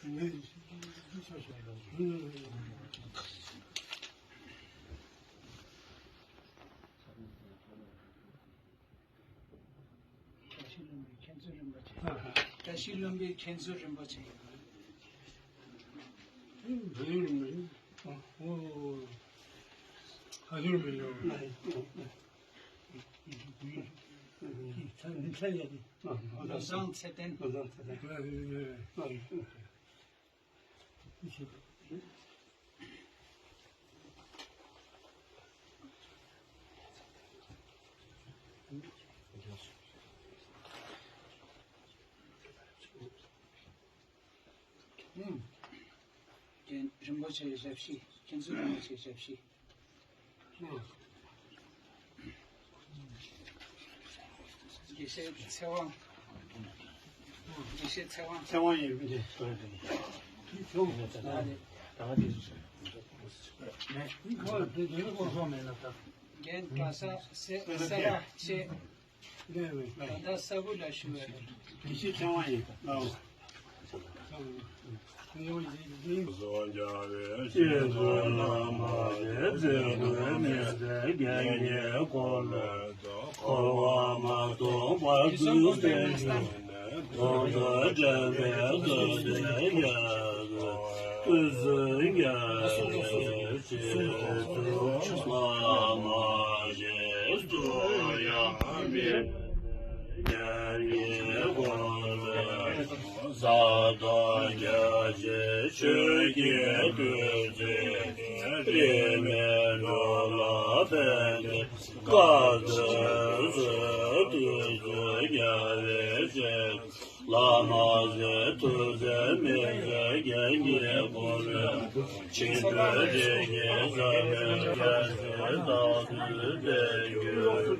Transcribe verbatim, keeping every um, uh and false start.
བཀྲ་ཤིས་ལྷུན་པོའི་མཁན་ཟུར་རིན་པོ་ཆེ། བཀྲ་ཤིས་ལྷུན་པོའི་མཁན་ཟུར་རིན་པོ་ཆེ། བློ་བཟང་ཚེ་བརྟན། བློ་བཟང་ཚེ་བརྟན། རྒན་རིན་པོ་ཆེའི་ཞབས་ཕྱི། མཁན་ཟུར་རིན་པོ་ཆེའི་ཞབས་ཕྱི། དགེ་བཤེས་ཚེ་དབང་། དགེ་བཤེས་ཚེ་དབང་། ཚེ་དབང་ཡིན་པས། རྒན་གྲྭ་ས་སེ་སེ་ར་ཆེ། ད་ལྟ་ས་བུ་ལ་ཞུ་བ་རེད། དགེ་བཤེས་ཚེ་དབང་ཡིན། ཨོ། ཟ་དང་རྒྱ་ཆེ་ཆོས་ཀྱི་བདུད་རྩི། རིས་མེད་འགྲོ་ལ་ཕན་བདེ། བཀའ་སྩལ་དུས་སུ་དུས་སུ་ཉེ་བའི་ཆོས། བླ་མ་ཟེར་ཐུགས་ཟེར་མི་ཟེར་རྒྱན་གྱིས་བསྐོར་བའི། ཕྱི་དྲོ་རིགས་ཀྱི་ས་བོན་རྒྱལ་སྲས་རྟག་ཏུ་བསྟེན་གྱུར།